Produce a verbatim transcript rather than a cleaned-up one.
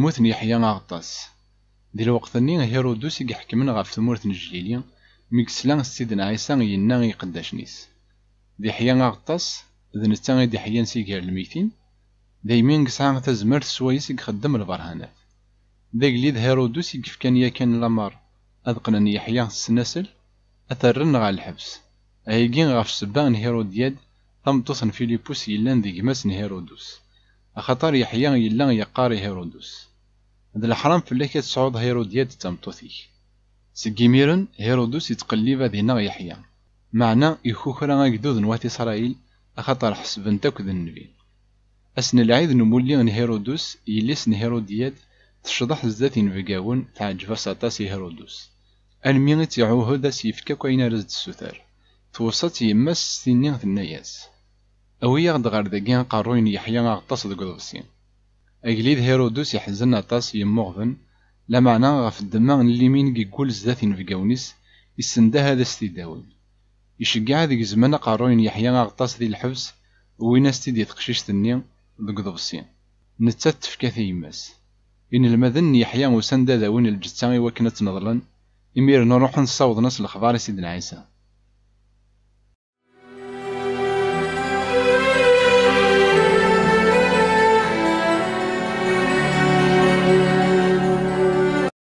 Temmut n Yeḥya Aɣeṭṭas. Di lweqt-nni, Hirudus i iḥekmen ɣef tmurt n Jlili, mi yesla s Sidna Ɛisa yenna i iqeddacen-is: "D Yeḥya Aɣeṭṭas, d netta i d-iḥeyyan si gar lmeytin, daymi i yesɛa tazmert s wayes i ixeddem lberhanat." D agellid Hirudus i yefkan yakan lamer ad qqnen Yeḥya s ssnasel, ad t-rren ɣer lḥebs. Ayagi ɣef ssebba n Hirudyad, tameṭṭut n Filipus yellan d gma-s n Hirudus, axaṭer Yeḥya yella yeqqar i Hirudus: "D leḥram fell-ak ad tesɛuḍ Hirudyad d tameṭṭut-ik." Seg imiren, Hirudus yettqellib ad ineɣ Yeḥya, meɛna ikukra agdud n wat Isṛayil, axaṭer ḥesben-t akk d nnbi. Ass n lɛid n umulli n Hirudus, yelli-s n Hirudyad tecḍeḥ zdat inebgawen, teɛǧeb-as aṭas i Hirudus, almi i tt-iɛuhed ad s-yefk akk ayen ara s-d-tessuter. Tweṣṣa-tt yemma-s s tinni, tenna-yas: "Awi-yaɣ-d ɣer dagi aqerruy n Yeḥya Aɣeṭṭas deg uḍebsi." Agellid Hirudus iḥzen aṭas, yemmuɣben, lameɛna ɣef ddemma n limin i yeggul zdat inebgawen-is, issendah ad as-t-id-awin. Iceggeɛ ad gezmen aqerruy n Yeḥya Aɣeṭṭas di lḥebs, wwin-as-t-id i teqcict-nni deg uḍebsi. Nettat tefka-t i yemma-s. Inelmaden n Yeḥya usan-d ad awin lǧetta i wakken ad tt-neḍlen, imiren ruḥen ssawḍen-as lexbar i Sidna Ɛisa.